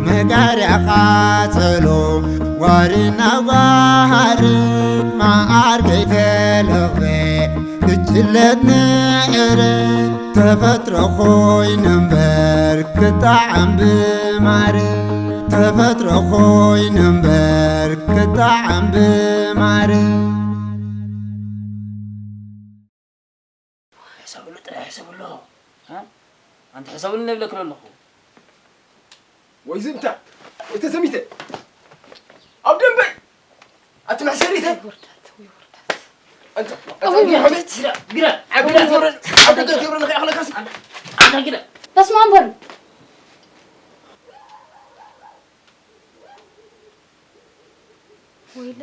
መጋርያ ቃጸሎ፣ ጓሪ ናብ ጓሪ፣ መዓር ከይተለኽበ፣ ክጅለት ንዕረ፣ ተፈጥሮ ኮይኑ እምበር ክጣዓም ብማር፣ ተፈጥሮ ኮይኑ እምበር ክጣዓም ብማር። ሕሰብሉ ጥራይ ሕሰብሉ። እ? ኣንቲ ሕሰብሉ ነብለክ ኣለኹ። ወይ ዝምታ፣ ወይ ተሰሚተ። ኣብ ደንበይ። ኣቲ መሕሰሪተ። ወይ ውርደት፣ ወይ ውርደት። ኣንተ፣ ኣቲ ወይ ውርደት። ግዳ፣ ግዳ፣ ኣብ ግዳ። ደገ ትብረን፣ ኣብ ደገ ትብረን፣ ከይኣኽለካስ። ኣንታ፣ ኣንታ ግዳ። በስመ ኣብ በሉ። ወይለ፣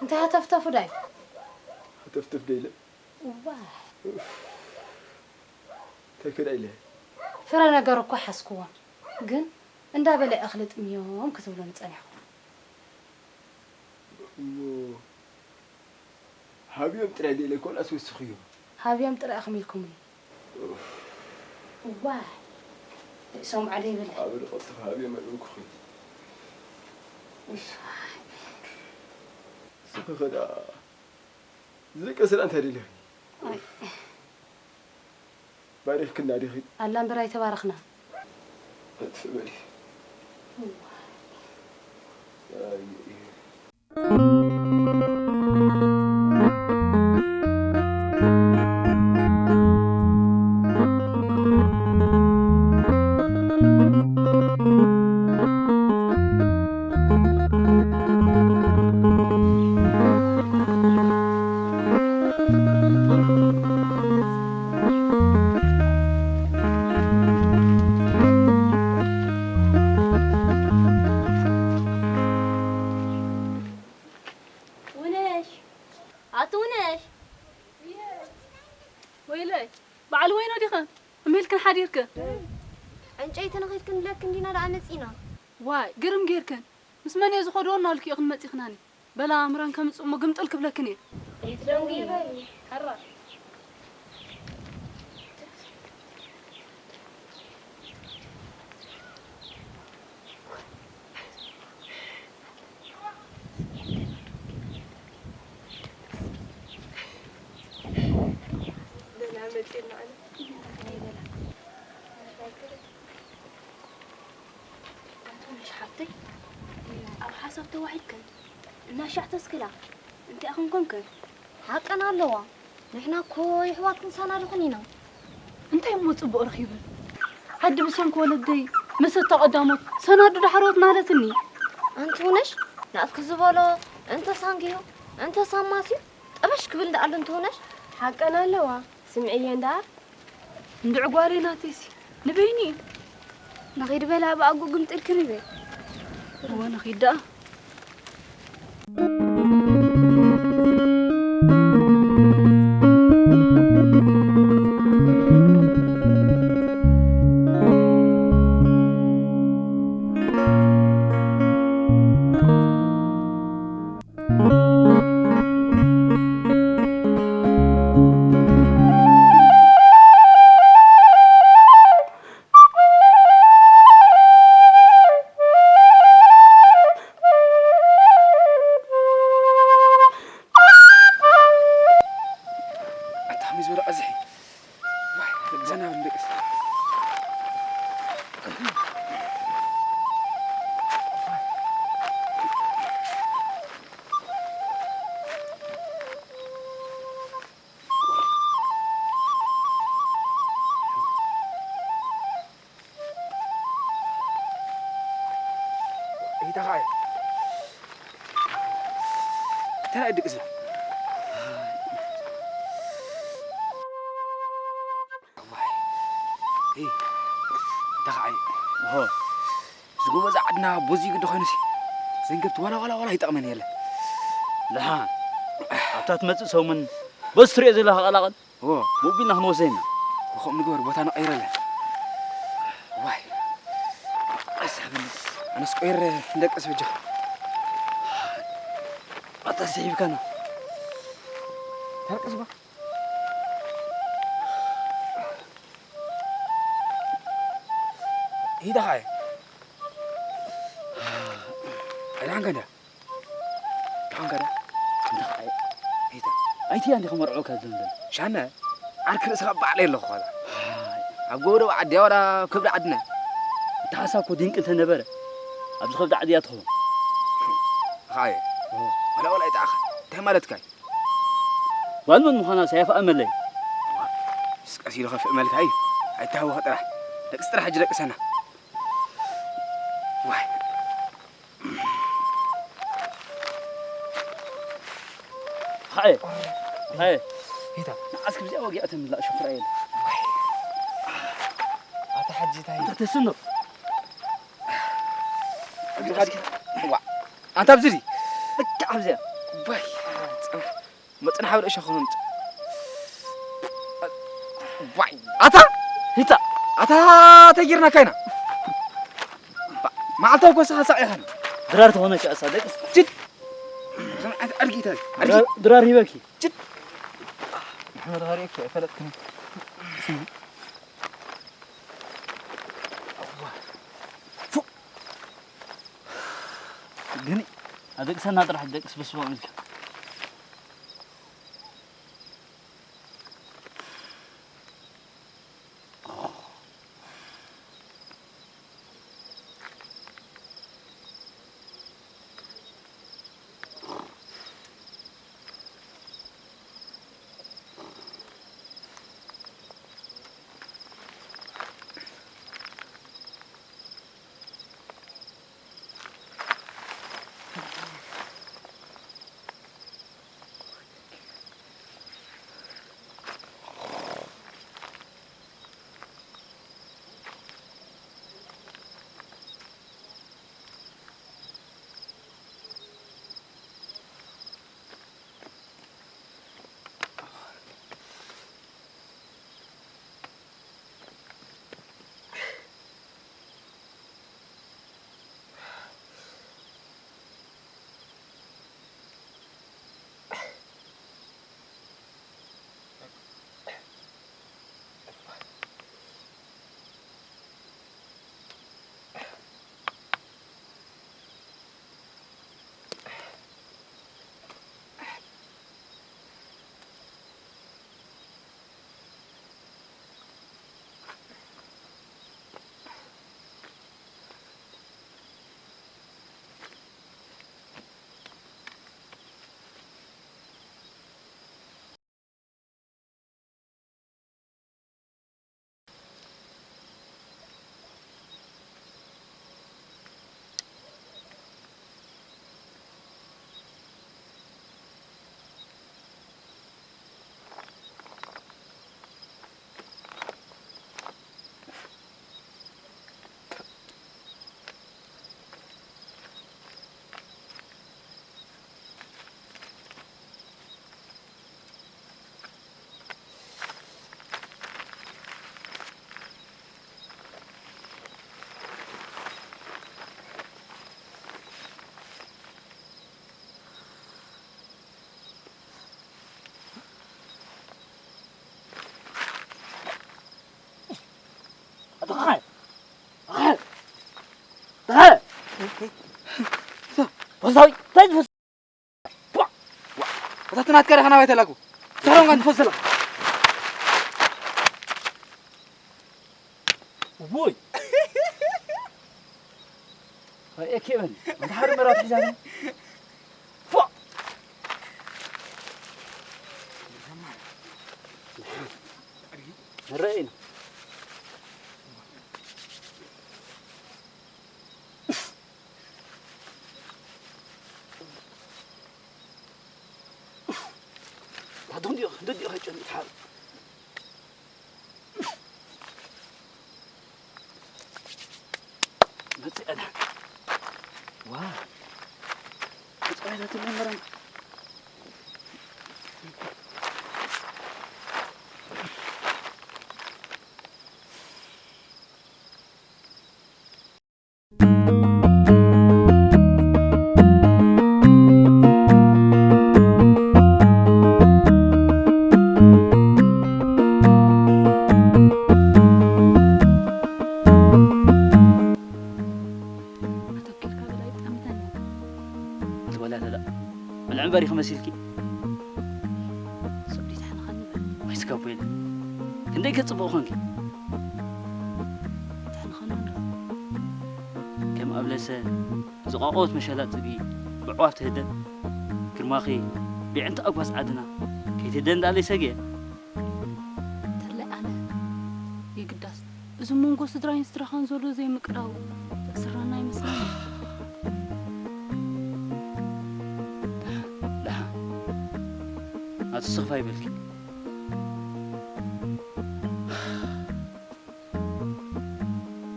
እንታይ ሃተፍተፉ ዳዩ? ሃተፍተፍ ዶ ኢለ? እዋ። እንታይ ከዳ ኢለ? ፍረ ነገር እኮ ሓዝክዎም፣ ግን እንዳበለ እኽሊ ጥምዮም ክትብሉኒ ጸኒሕኩም። እሞ፣ ሃብዮም ጥራይ ዶ ኢለ ኮን ኣስወስኽዮ? ሃብዮም ጥራይ ኢኹም ኢልኩምኒ። እዋ፣ ርእሶም ዓደ ይብል። ኣብ ርቐት ሃብዮም ኣልኩኺ። ስኺ ከዳ ዝደቀሰ ደኣ እንታይ ደሊኺ? ኣይ። ባሪኽክና ዲኺ? ኣላ እምበር ኣይተባረኽና። እትበሊ። ኣይ። ውነሽ፣ ኣቲ ውነሽ። ወይለይ፣ በዓል ወይኖ ዲኽን? እምሂልክን ሓዲርክን? ዕንጨይቲ ንኺድ ክንብለክን ዲና ደኣ መጺና። ዋይ፣ ግርም ጌርክን። ምስ መን እየ ዝኸዶ እናልክዮ ክንመጺኽናኒ? በላ ኣምራን ከምጽእ እሞ ግምጥል ክብለክን እየ። ኣይትደንጉ። ሕራ። ደህና መጺና ኣነ። ኣንቱነሽ ሓብተይ፣ ኣብ ሓሳብ ተዋሒድክን እናሻዕ ተስክላ እንታይ ኣኽን ኮንክን? ሓቀን ኣለዋ። ንሕና እኮ የሕዋት ክንሳና ድኹን ኢና። እንታይ እሞ ጽቡቕ ረኺብን? ዓዲ ብሰንኪ ወለደይ መሰታ ቀዳሞት ሰናዱ ዳሕሮት ማለትኒ። ኣንቲ ውነሽ፣ ናትኪ ዝበሎ እንተ ሳንግዩ፣ እንተ ሳማስዩ፣ ጠበሽ ክብል ደኣሉ እንተ ውነሽ። ሓቀን ኣለዋ። ስምዕየ እንዳ እንድዕ ጓለይ ናተይሲ ንበይኒ እዩ። ንኺድ በላ ብኣጉ ግምጥል ክንበይ። እወ ንኺድ ደኣ። ኣታ ከመይ ዝበለ ቀዝሒ። ዋይ፣ ዘናብር ደቅስ። እይታ ኸዓ ተራይ ድቅስ እዋ። እይ፣ እታ ኸዓ እሆ። ዝጎበዝ ዓድና ቦዚ ግዲ ኮይኑሲ ዘንገብቲ ዋላ፣ ዋላ፣ ዋላ ይጠቕመን የለን። ደሓን ኣብታ ትመጽእ ሰሙን በዚ ትሪኦ ዘለኻ ቀላቕል። እዎ። ብኡ ቢልና ክንወስደ ኢና። ከምኡ ንግበር፣ ቦታ ንቐይረለን። ዋይ። ኣሳብኒ። ኣነስ ቆይረ እንደቅስ በጃኻ። ኣታ ስሒብካና። ተርቅስ ባ። ሂዳ ኻየ። ደሓንካ እንዳ? ደሓንካ ዳ? እንዳ ኸዓ ሂታ። ኣይትያ እንዲኻ መርዑ ካብ ዘንበል። ሻነ፣ ዓርኪ ርእስኻ ባዕለይ ኣለኹ ኸላ። ኣብ ጎቦ ደቡብ ዓድያ ዋላ ኣብ ከብዲ ዓድና? ኣተሓሳብ እኮ ድንቂ እንተነበረ፣ ኣብዚ ከብዲ ዓድያ ትኸውን። ኻየ፣ ኦ። ዋላ ዋላ ኣይጠዓኻ። እንታይ ማለትካ እዩ? ጓል መን ምዃና ሳይፋ እመለይ። ቀስ ኢሉ ከፍእ መልካ እዩ። ኣይተሃወኸ ጥራሕ። ደቅስ ጥራሕ ሕጂ ደቅሰና። ዋይ። ሃየ። ሃየ። ሂታ። ንዓስ ክብዚኣ ወጊኣትኒ ላ ሽፍራ የለ። ኣታ ሓጂ እንታይ? ኣንታ ተስኖ። ኣብዚ ኻድኪ። ዋ። ኣንታ ኣብዚ ድዩ? ልክዕ ኣብዚኣ። ዋይ። ጽናሕ። መጽናሕ ኣብ ርእሻ ኾኖም። ዋይ፣ ኣታ? ሂታ። ኣታ ተጊርና ካይና። ባ-፣ መዓልታዊ ኮስኻ ሳቕ ኢኻና። ድራር ትኾነ ከኣ ሳደቅስ። ጅድ። ኣድጊ እንታይ? ኣድጊ። ድራር፣ ድራር ሂበኪ። ጅድ። መሕመድ ኻሪእኪ ኣይፈለጥክን። ፉ። ግን ኣደቅሰና ጥራሕ ደቅስ በስመ አብ ኢልካ። ኣታ ኸኸ? ኸኸ? ኸኸ? ፈሳዊ፣ እንታይ ዝፈስ-? ዋ! ዋ! እታ ትናትካ ዲኻ ናባይ ተላኩ? ሳሮን ጋር ትፈስላ። ውይ! ኸኤ ኬበን፣ እንተ ሓደ መራት ሒዛ ግን። ፎ! ንረአይ ነው። ደንዲዮ፣ ደንዲዮ ከጨሚት ሓር። መጽእ ኣድሓን። ዋው። መጽእ ኣድሓን ትመረም። ኣተኪርካ በላይ ጠምተን እያ። ልዕምበር ኢኺ መሲልኪ። ጽቡቕ ተሕንኸኒ በል። ወይ ስከቦ የለ። ክንደይ ከጽብቕ ኾንኪ። ተሕንኸኒ እንዶ። ከም ኣብለሰ ዝቋቖት መሸላ ጽግኢ ብዕዋፍ ትህደን። ግርማኺ ብዕንቲ ኣጓስ ዓድና ከይትህደን ደኣ ለይሰግየ። ተላይ ኣነ የግዳስ እዚ መንጎ ስድራይን ስድራኻን ዘሎ ዘይምቅዳው ተእስረና ይመስለኒ። ደሓን፣ ደሓን። ኣቲ ስኽፋ ይበልኪ።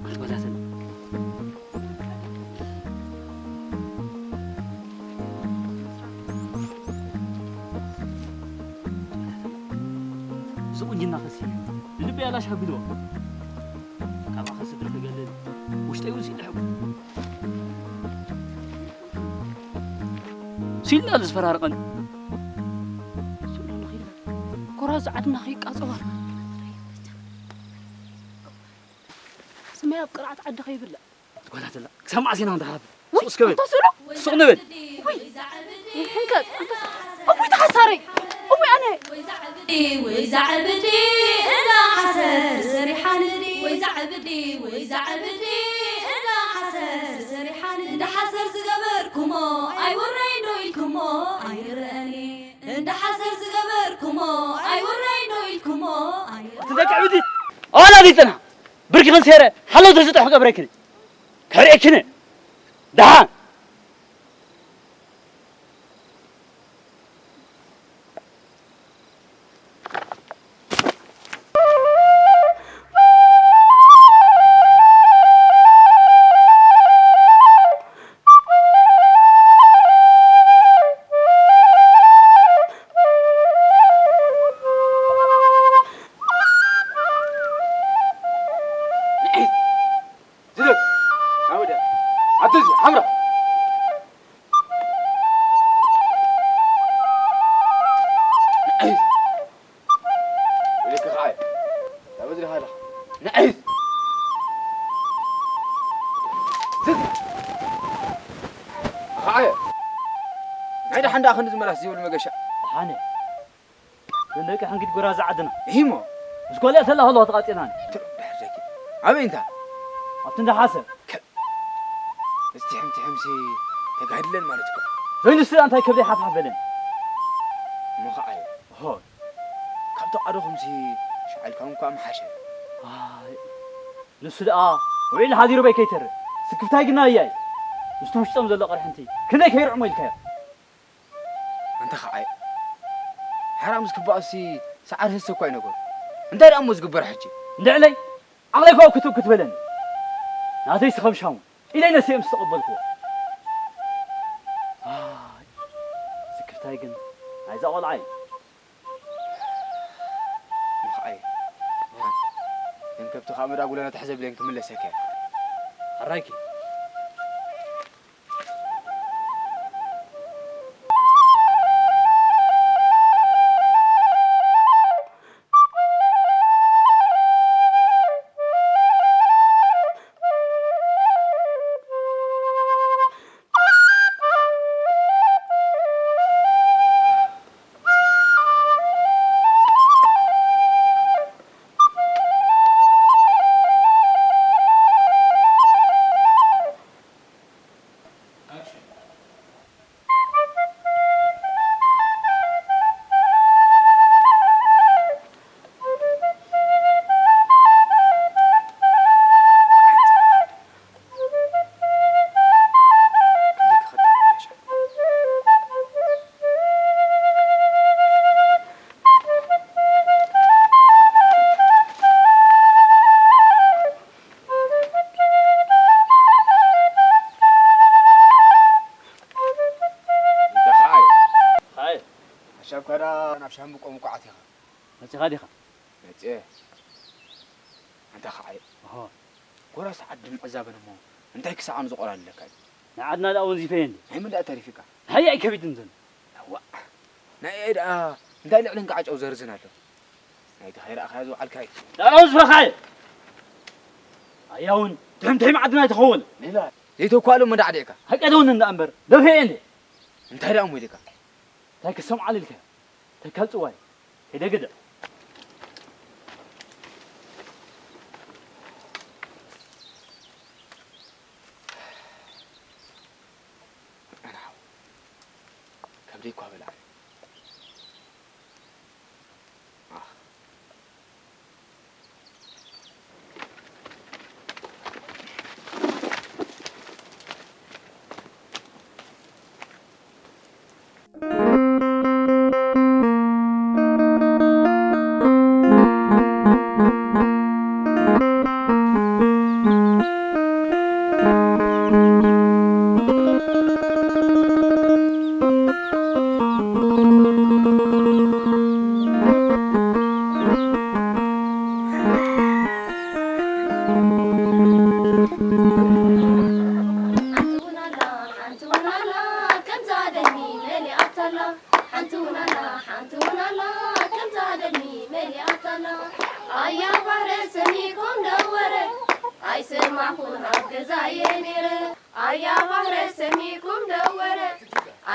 ኣልኮላትን እዚ ቁንጅና ኸሲ ንልበይ ኣላሽ ከቢድዎ። ካብ ኣኸ ስድሪ ክገልል ውሽጠይ ውፅእ ልሕቡ ሲልና ዝፈራርቐን። ስእሉ ንኺድ ኮራዝ ዓድና ከይቃፀዋ ስመይ ኣብ ቅርዓት ዓዲ ከይብላዕ። ትጓላተላ ክሳብ መዓስ ኢና ንተሓብ? ውይ፣ ሱቕ እስከ በል። ኣታ ስእሉ? ሱቕ ንብል። ውይ፣ ይሕንከት። ኣታ፣ እውይ ተሓሳረይ። እውይ ኣነ። ወይ ዛዕብዲ እንዳ ሓሰር ሰሪሓ ንዲ። ወይ ዛዕብዲ፣ ወይ ዛዕብዲ እንዳ ሓሰር ሰሪሓ ንዲ። እንዳ ሓሰር ዝገበርኩሞ ኣይውረይ ዶ ኢልኩሞ ኣይረኣኒ። እንዳ ሓሰር ዝገበርኩሞ ኣይውረይ ዶ ኢልኩሞ ኣይረኣኒ። እቲ ደቂ ዕብዲ ኣዋላዲትና ብርኪ ክንሴረ ሓለው ተዝጥሕ ክገብረክኒ። ከርእየክኒ። ደሓን። ዝለል። ኣወዳ። ኣትዚ ሓምራ። ንዕይ። ወይለካ ኸዓ። ናበዚ ዲኻ ኣለኻ? ንዕይ። ዝዝ። ኸዓ። ናይ ደሓን ደኣ ክንዲ ዝመላስ ዝብል መገሻ። ደሓነ። እዘን ደቂ ሕንኪት ጎራዙ ዓድና። ኢሂሞ። ምስ ጓልያ ተላ ከለዋ ተቓጺናኒ። ትርዳሕ ደቂ። ኣበይ እንታ? ኣብቲ እንዳ ሓሰር። ከ-፣ እስቲ ሕምቲ ሕምሲ ተጋድለን ማለት እኮ። ዘይንሱ እንታይ ከብደይ ሓፍሓፍ በለን። እሞ ኸዓ እዩ። ሆ። ካብ ተቓደኹምሲ ሸዓልካውን እኳ ምሓሸ። ኣይ፣ ንሱ ደኣ ውዒል ሓዲሩ በይ ከይተርእ። ስክፍታይ ግና እያይ። ምስቲ ውሽጦም ዘሎ ቅርሕንቲ ክንደይ ከይርዕሞ ኢልካዮ። ኣንታ ኸዓይ፣ ሓራ ምስ ክበኣሲ ሰዓር ህሰ እኳ ኣይነበሩ። እንታይ ደኣ እሞ ዝግበር ሕጂ? እንድዕለይ፣ ዓቕለይ እኳ ክትው ክትበለኒ። ናተይሲ ከም ሻሙ፣ ኢለይ ነስየ ምስ ተቐበልክዎ። ኣይ፣ ስክፍታይ ግን ናይዛ ቖልዓ እዩ። ንኸዓይ፣ እተን ከብቲ ኸኣ መዳጉለና ትሕዘ ብለን ክምለሰከ። ሕራይኪ። ሓይ። ሓሻብካ ደኣ ናብ ሻምብቆ ምኩዓት ኢኻ። መጺኻ ዲኻ? መጺኤ። ኣንታ ኸዓይ። ኣሆ። ጎራስ ዓዲ ምዕዛበን እሞ እንታይ ክሰኣኑ ዝቖላለካ እዩ? ንዓድና ደኣ ወንዚፈየ እንዴ? ናይ መን ደኣ ተሪፊካ? ሃያ እዩ ከቢድ እንትን። ኣዋእ። ናይ ኣየ ደኣ እንታይ ልዕሊ እንቃዕጨው ዘርዝን ኣሎ? ናይቲ ከይረኣኻዮ ዝወዓልካ እዩ። ደኣ ወንዝፈኻ እየ። ኣያ እውን ትሕም ትሕም ዓድና ኣይተኸወለ። ሌላ ዘይተኳሉ መዳዕዲዕካ። ሃቀደውን እንዳ እምበር ደፍኤ እንዴ? እንታይ ደኣ እሞ ኢልካ? እንታይ ክሰምዓሉ ኢልካ? ተካል ጽዋይ፣ ከይደ ግደ። ኣናው፣ ከብደይ እኳ በላዕ። ኣህ። ሓንቲ ቡን ኣላ፣ ሓንቲ ቡን ኣላ፣ ከምዛ ደኒ መሊኣታ ኣላ። ሓንቲ ቡን ኣላ፣ ሓንቲ ቡን ኣላ፣ ከምዛ ደኒ መሊኣታ ኣላ። ኣያ ባሕረ ሰሚዕኩም ደወረ፣ ኣይሰማዕኩን ኣብ ገዛየ ነይረ። ኣያ ባሕረ ሰሚዕኩም ደወረ፣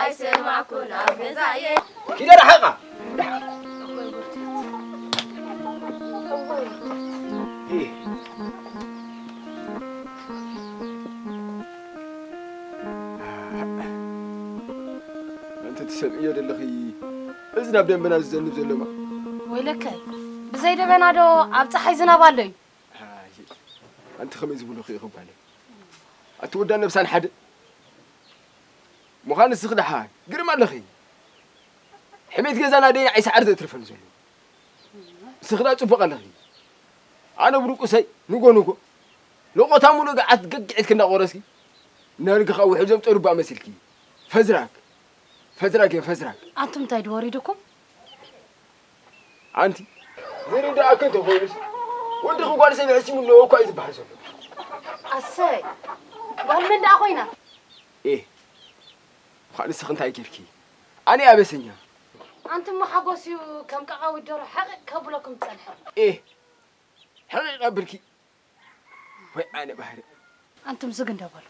ኣይሰማዕኩን ኣብ ገዛየ። ኪደ ርሓቓ። እንተ ትሰምዕዮ ዘለኺ፣ እዚ ናብ ደንበና ዝዘንብ ዘሎ ማይ። ወይለከ፣ ብዘይ ደበና ዶ ኣብ ጸሓይ ዝናብ ኣሎ እዩ? ኣይ፣ ኣንቲ ከመይ ዝብሉኺ ኢኹም ጓለይ? ኣቲ ወዳን ነብሳን ሓደ። ምዃን ንስኺ ደሓን ግርም ኣለኺ። ሕሜት ገዛና ደይ ንዓይ ሰዓር ዘትርፈኒ ዘሎ። ንስኺ ደኣ ጽቡቕ ኣለኺ። ኣነ ብርቁሰይ ንጎ ንጎ ለቖታ ሙሉ ገዓት ገግዒት ክንዳቆረስኪ፣ ነርግኻ ውሕል ዘምጠሩባ መሲልኪ። ፈዝራክ፣ ፈዝራክ እየ፣ ፈዝራክ። ኣንቱም እንታይ ድወሪድኩም? ኣንቲ ዝርዳእኪ እንተኾይኑስ፣ ወድኺ ጓል ሰብ ይሕሲሙ ኣለዎ እኳ እዩ ዝበሃል ዘሎ። ኣሰይ፣ ጓል መን ደኣ ኮይና? ኤህ፣ እኳ ንስኺ እንታይ ጌርኪ? ኣነ ኣበሰኛ። ኣንቱም ሓጎስ እዩ ከም ቀቓዊት ደርሆ ሓቒቕ ከብለኩም ዝጸንሐ። ኤህ፣ ሓቒቕ ኣብልኪ። ወይ ኣነ ባህሪ። ኣንቱም ዝግ እንደ በሉ።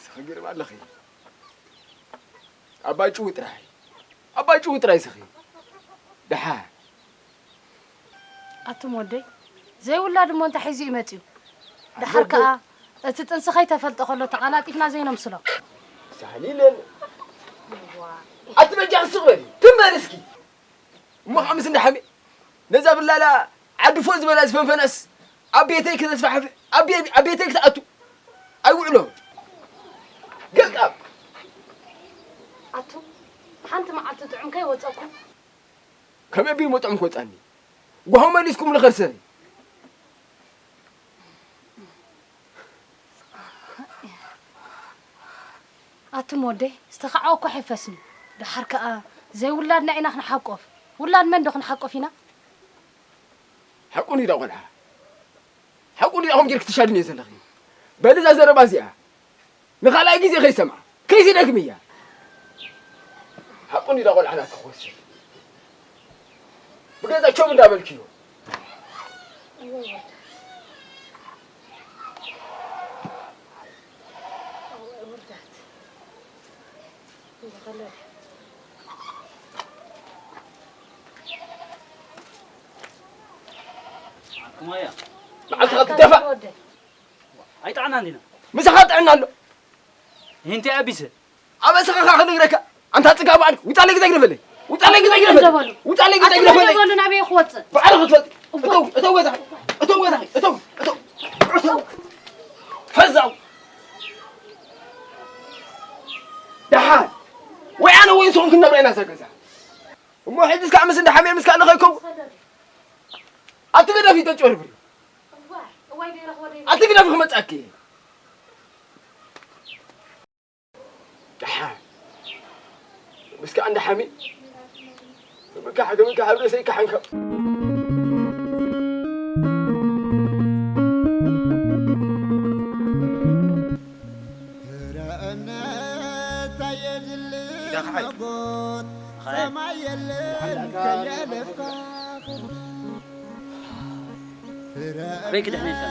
ስኺ ግርም ኣለኺ። ኣባይ ጭው ጥራይ። ኣባይ ጭው ጥራይ ስኺ። ደሓ። ኣቱም ወደይ፣ ዘይውላድ እሞ እንታይ ሒዙ ይመጽዩ? ደሓር ኣቦ። ከኣ እቲ ጥንሲ ከይተፈልጠ ከሎ ተቓላጢፍና ዘይነምስሎ። ሳሊለን። ዋ። ኣቲ በጃ ስቕ በሊ። ትም በሊ እስኪ። እሞ ኸኣ ምስ እንዳ ሓሜ ነዛ ብላላ ዓዲ ፎእ ዝበላ ዝፈንፈናስ ኣብ ቤተይ ክተስፋሕፍሕ፣ ኣብ ቤ-፣ ኣብ ቤተይ ክትኣቱ ኣይውዕሎ። ገልጣም። ኣቱ፣ ሓንቲ መዓልቲ ጥዑም ከይወጸኩም። ከመይ ኣቢሉ መጥዑም ክወጻኒ? ጓሁ መሊስኩም ንኸርሰ። ኣቱም ወደይ፣ ዝተኻዕወ እኳ ኣይፈስን እዩ። ደሓር ከኣ ዘይውላድና ኢና ክንሓቆፍ። ውላድ መን ዶ ክንሓቆፍ ኢና? ሓቁ እንድዩ ዳ ቆልዓ። ሓቁ እንድዩ ዳኹም ጌርኪ ትሻድንዮ ዘለኺ። በሊ እዛ ዘረባ እዚኣ ንኻልኣይ ግዜ ከይሰምዓ። ከይሲ ደግምያ። ሓቁ እንድዩ ዳ ቆልዓ ናትኪ ክወስድ። ብገዛ ቸም እንዳበልክዮ። ክማያ ንዓልትኻ ትደፋእ። ኣይጥዕናን ዲና? ምሳኻ ጥዕና ኣሎ። ይህንቲ ኣቢሰ። ኣበስኻ ኸዓ ክነግረካ። ኣንታ ጽጋብ ኣልክ። ውጻለይ ግዜ ግደፈለይ። ውጻለይ ግዜ ግደፈለይ። ውጻለይ ግዜ ግደፈለይ። በሉ ናበይ ክወጽእ? ባዕልኻ ክትፈልጥ። እተው፣ እተው ገዛኺ። እተው ገዛኺ። እተው፣ እተው። እተው። ፈዛው። ደሓን። ወይ ኣነ ወይ ንስኹም ክንነብራ ኢና እዛ ገዛ። እሞ ሕጂ እስካ ምስ እንዳ ሓሜ ምስካ ኣለኸ ይከውን። ኣቲ ግደፊ ተጭበርብሪ። ኣቲ ግደፊ ክመጻኪ። ደሓን። ምስካ እንዳ ሓሜ። ምካሕ፣ ምካሕ፣ ኣብ ርእሰይ ካሕንካ። ፍረ እምነት ኣየድልን ኢዳ ኸዓይ። መጎት ኸዓይ። ሰማይ የለን ከየለፍካ። ኣበይ ክድሕን ኢልካ?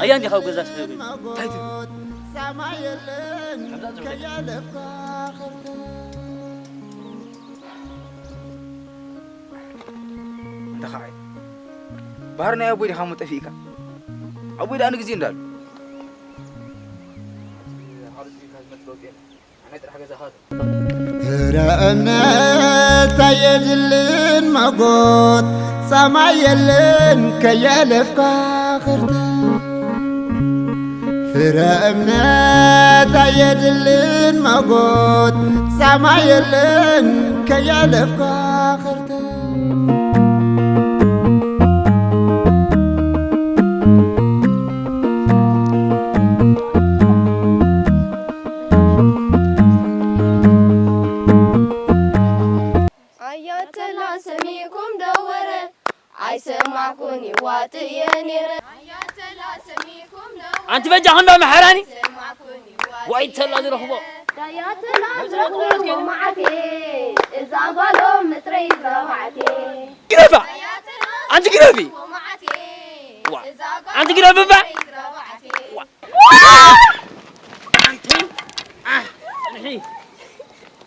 ኣያ እንዲኻ ኣብ ገዛ ትህብ። እንታይ ትብል? ጻማ የለን ከያለፍካ ኸርተ እንተ ኸዓይ ባህር ናይ ኣቦይ ዲኻ እሞ ጠፊእካ? ኣቦይ ደኣ ንግዜ እንዳሉ። ፍረ እምነት ኣየድልን መጎት፣ ጻማ የለን ከየለፍካ ኸርተ። ፍረ እምነት ኣየድልን መጎት፣ ጻማ የለን ከየለፍካ ኸርተ። ኣያተላ ሰሚዕኩም ደወረ ኣይሰማዕኩን ይዋጥ እየ ነይረ። ኣያተላ ሰሚዕኩም ደወረ ኣንቲ በጃ ክንዶ መሓራኒ ኣይሰማዕኩን ይዋጥ ወይ ተላ ዝረኽቦ ኣያተላ ዝረኽቦ መዓቴ እዛ ጓሎም ምጥረይ ዝረባዕቴ ግረፋ ኣንቲ ግረፊ ዋ ኣንቲ ግረፍባ ዋ ኣንቲ ኣህ ጽንሒ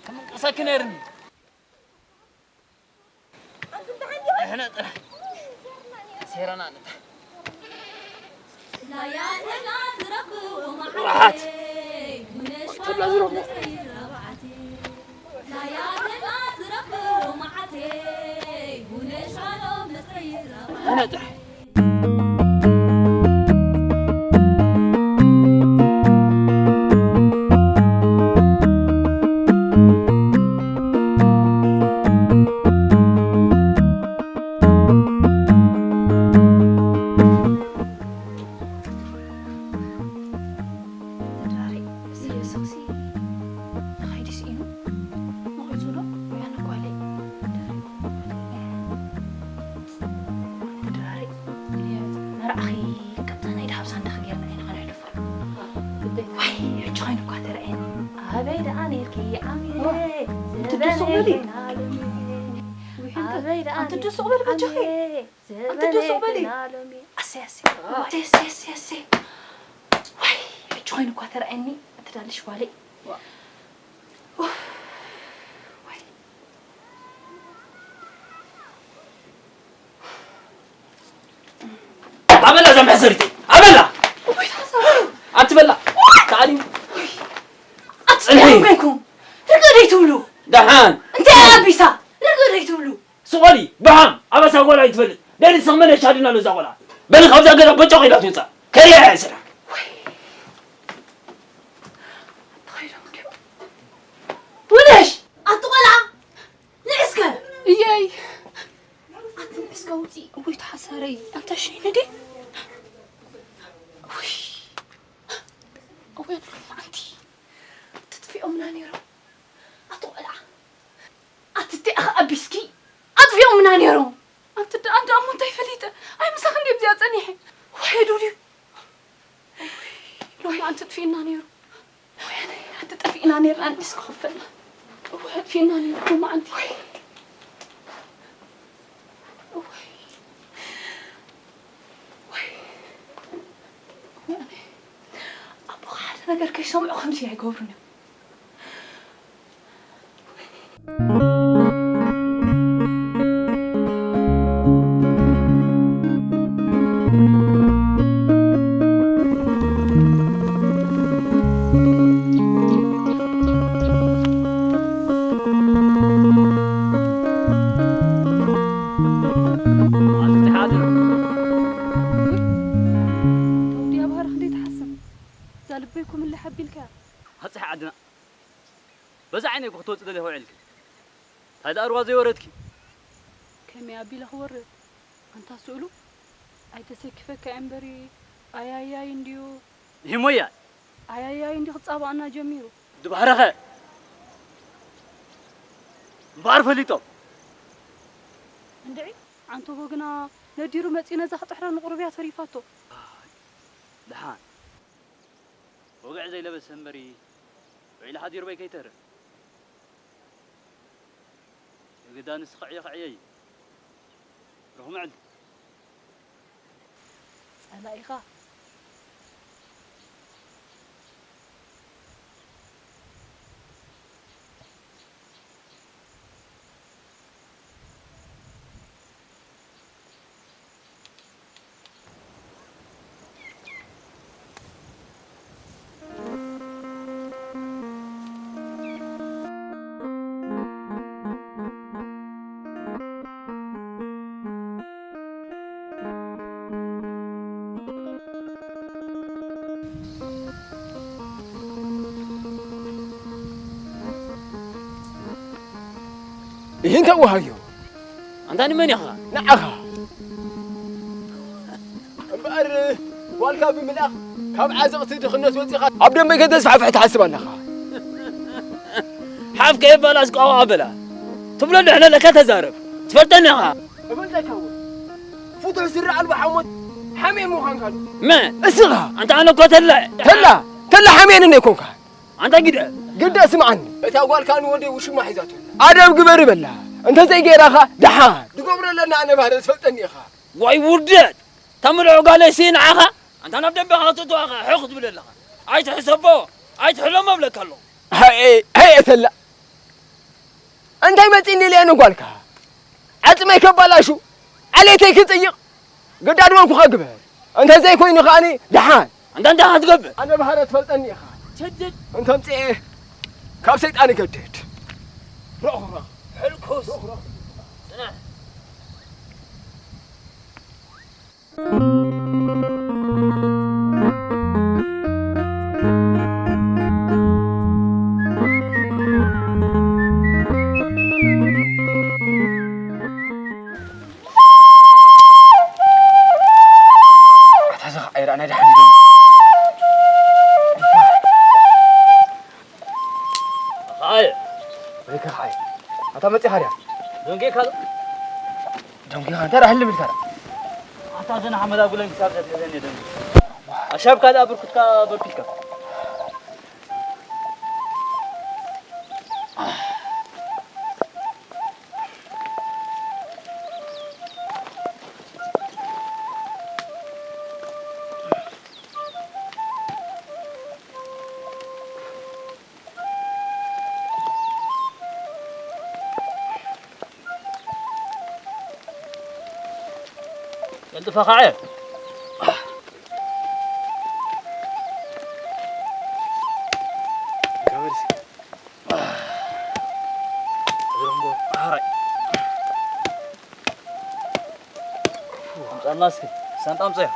ከምንቀሳኪ ነርኒ ንሕና ጥራሕ ሴራና ንታ ራሓት ተብላ ዝረኽቦ ንሕና ጥራሕ መርዓኺ ከምታ ናይ ደሃብ ሳንዳኺ ጌርና ኢና ኸነሕልፎ። ዋይ፣ ሕጂ ኸይኑ እኳ ተረኣየኒ። ኣበይ ደኣ ኔርኪ ዓሚረ? ኣንቲ ደስ ዝበሊ። ኣበይ ደኣ ኣንቲ ደስ ዝበሊ በጃኺ። ኣንቲ ደስ ዝበሊ። ኣሰይ፣ ኣሰይ። ኣሰይ፣ ኣሰይ፣ ኣሰይ፣ ኣሰይ። ዋይ፣ ሕጂ ኸይኑ እኳ ተረኣየኒ። ኣንቲ ዳልሽ ጓለይ። ኡፍ፣ ዋይ። ኣበላ እዛ መሕሰሪት ኣበላ ኣቲ በላ ተኣሊም ኣትፅንሒ ኮይንኩም ርግእ ደይትብሉ ደሓን እንታይ ኣቢሳ ርግእ ደይትብሉ ስቆሊ ብሃም ኣበሳ ጎላ ይትፈልጥ ደሊ ሰመነ ሻድና ለዛ ጎላ በሊ ካብዛ ገዛ በጮቕ ኢላ ትውፃ ከሪያ እያ ስራሕ ውነሽ ኣቲ ቆልዓ ንዕስከ እየይ ኣቲ ንዕስከ ውፂ እወይ ተሓሳረይ ኣንታ ሸይነ ዲ እወይ እወይ ኣንቲ ትጥፊኦምና ነይሮም ኣቲ ቆልዓ ኣቲ እቲኣ ከኣ ቢስኪ ኣጥፊኦምና ነይሮም ኣንቲ ደኣ እንዳ እሞ እንታይ ፈሊጠ ኣይ ምሳኺ እንዲ ኣብዚኣ ፀኒሐ ውሒዱ ድዩ ሎማዓንቲ ጥፊእና ነይሩ። ወያነ ኣቲ ጠፊእና ነይርና እንዲስ ክኸፈልና። እወ ኣጥፊእና ነይሩ ሎማዓንቲ። እወ ኣቦኻ ሓደ ነገር ከይሰምዑ ከምዚ ኣይገብሩን እዮም። ኣንታ ወዲ ኣብሃርክ እንዴት ሓስብ እዛ ልበይ ኩምልሕ ኣቢልካያ። ኣፅሒ ዓድና በዛ ዓይነይ እኮ ክትወፅእ ደሊኻ ውዒልኪ። እንታይ ደኣ ሩባ ዘይወረድኪ? ከመይ ኣቢለ ክወርድ? ኣንታ ስእሉ ኣይተሰኪፈካ እየ እምበሪ ኣያያይ እንድዩ። ይሞያ። ኣያያይ እንዲ ክጻባኣና ጀሚሩ። ድባሕረኸ እምበኣር ፈሊጦም። እንድዒ ዓንተቦ ግና ነዲሩ መጺኡ ነዛ ክጥሕራ ንቑሩብ እያ ተሪፋቶ። ደሓን። ወግዒ ዘይለበሰ እምበሪ ውዒሉ ሓዲሩ በይ ከይተርፍ። የግዳ ንስኺ ዕዮ ክዕየ እዩ። ርኹም ዕልል። ጸላኢኻ። ይህን ተዋሃዮ። ኣንታ ንመን ኢኻ? ንዓኻ። እምበኣር ጓልካ ብምልኣኽ ካብ ዓዘቕቲ ድኽነት ወጺኻ ኣብ ደንበ ከተስፋሕፍሕ ትሓስብ ኣለኻ። ሓፍ ከየባላስ ቋቋ በላ። ትብሎ ድሕነ ለካ ተዛረብ። ትፈልጠኒ ኢኻ። እፈልጠካ እውን። ፍቱሕ ስረ ኣልቦ ሓሞት ሓሜን ምዃንካ ኣሎ። መ? እስኻ። ኣንታ ኣነ እኮ ተላ። ተላ፣ ተላ ሓሜን እንደ ኮንካ። ኣንታ ግደ። ግደ ስምዓኒ። እታ ጓልካ ንወደይ ውሽማ ሒዛቶ ኣላ። ኣደብ ግበር ይበላ። እንተ ዘይገይራኻ ደሓን። ድገብሮ ኣለና ኣነ ባህረ ዝፈልጠኒ ኢኻ። ዋይ ውርደት! ተምልዖ ጋለሲ ንዓኻ? ኣንታ ናብ ደንበኻ ክትእትዋኻ ሕኽ ትብል ኣለኻ። ኣይትሕሰቦ፣ ኣይትሕለሞ እብለካ ኣለኹ። ሃየ፣ ሃየ ተላ። እንታይ መጺእኒ ኢለ እየ ንጓልካ? ዓጽመይ ከባላሹ፣ ዓሌተይ ክጽይቕ፣ ግዳድ በልኩኻ ግበር። እንተ ዘይኮይኑ ከኣኒ ደሓን። ኣንታ እንታይ ኢኻ ትገብር? ኣነ ባህረ ትፈልጠኒ ኢኻ። ስድድ። እንተ ኣምጽኤ ካብ ሰይጣን ይገድድ። ርኹኻ። ሕልኩስ። ጽናሕ። ኣታ እዚ ኸዓ ይርኣ ናይ ደሓን እዩ። ኣየ። ወይ ከ ኸዓ። ኣታ መጺኻ ድያ? ደንጊኻ ዶ? ደንጊኻ እንታይ ደኣ ህልም ኢልካ ደኣ? ኣታ ዘና ሓመድ ኣጉለን ክሳብ ዘትሕዘኒ ደንጊ። ኣሻብ ካልኣ ብርኩትካ በርኪትካ። ቀልጥፈ ኸዓ። እግሮም ጎ-፣ ኣራይ። ኣምጻልና እስኪ፣ ሳንጣ ኣምጽያ።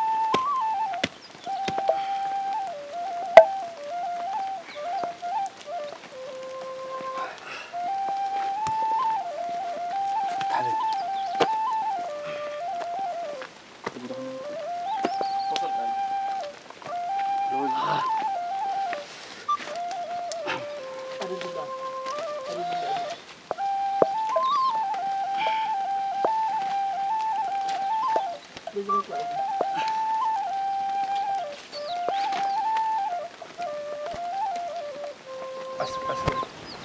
ቀስ፣ ቀስ፣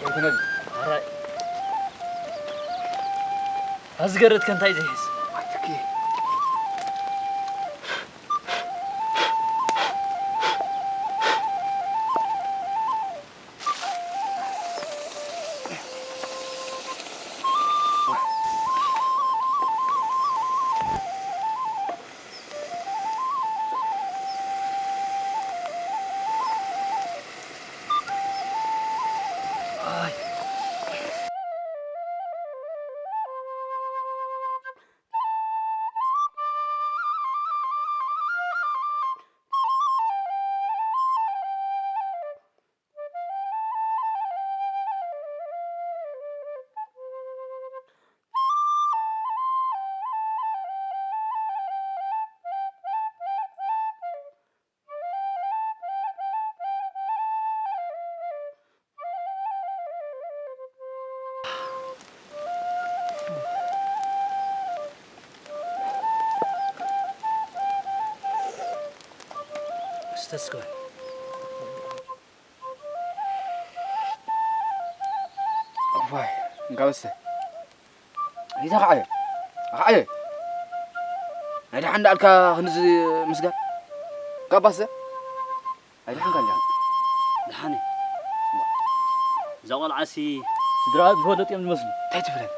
ኣይትነድ። ኣራይ። ኣዝገረትከ እንታይ ዘይሕዝ? ኣትኪ። እስተ እስከ በል። እዋይ፣ እንካ በስተ። ኣይታ ኸዓየ፣ ኸዓየ። ናይ ደሓን እንዳኣልካ ክንዚ ምስጋር። እንካ ባስተ። ኣይደሓንካን ዲኻ? ደሓን እየ። እዛ ቆልዓሲ ስድራ ዝፈለጡ እዮም ዝመስሉ። እንታይ ትብለን?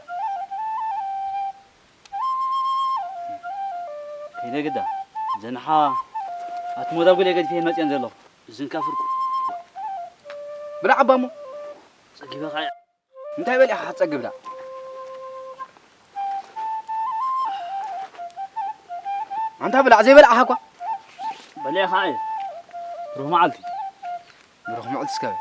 ከይደ ግዳ፣ ዘንሓ ኣቲ ሞዳ ጉሌ ገዲፈ እየን መፅየን ዘለኹ። እዝን ካፍርኩ። ብላዕ ኣባ እሞ። ፀጊበ ኸዓ። እንታይ በሊዕኻ ክትፀግብ ዳ? ኣንታ ብላዕ ዘይበላዕኻ እኳ። በሊዕኻ እየ። ብሩኽ መዓልቲ። ብሩኽ መዓልቲ እስከ በል።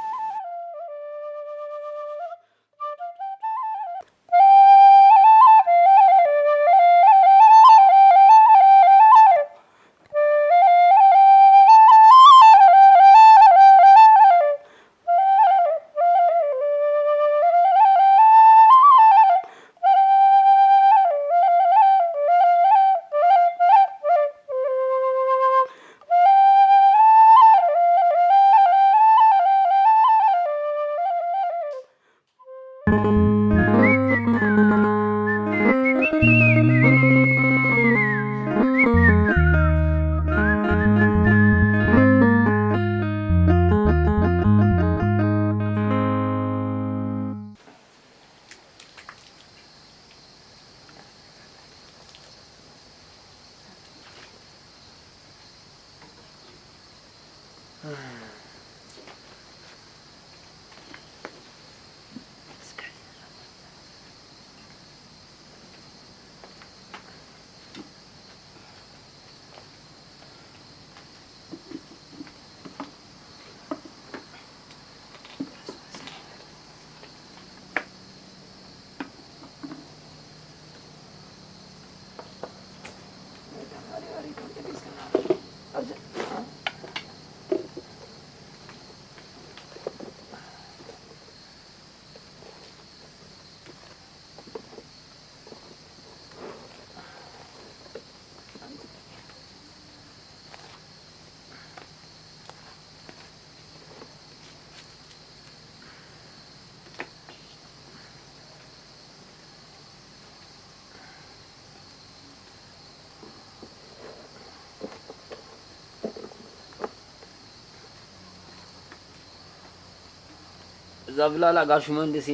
እዛ ብላላ ጋሽ መንድሲ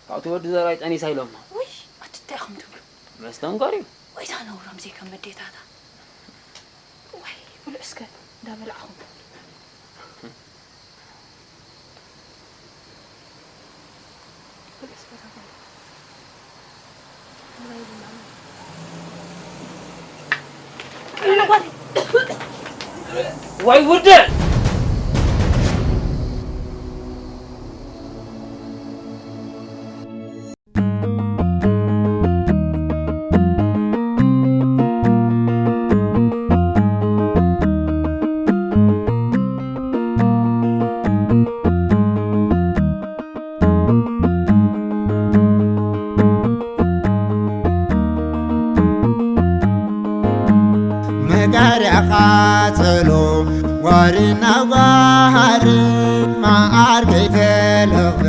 ካብቲ ወዲ ዘርኣይ ጠኒሳ ኢሎማ። ውይ፣ ኣቲ እንታይ ኢኹም ትብሉ? መስተንከር እዩ። ወይ እታ ነውራም ዘይከም መዴታታ። ወይ ብልዑ እስከ እንዳበላዕኹም። ዋይ ውርደት! መጋርያ ቃጸሎ፣ ጓሪና ጓሃር፣ መዓር ከይተለኽበ፣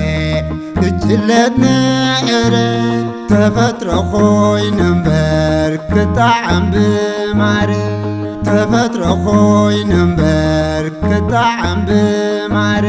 ክጭለት ንዕረ፣ ተፈጥሮ ኮይኑ እምበር፣ ክጣዓም ብማር። ተፈጥሮ ኮይኑ እምበር፣ ክጣዓም ብማር።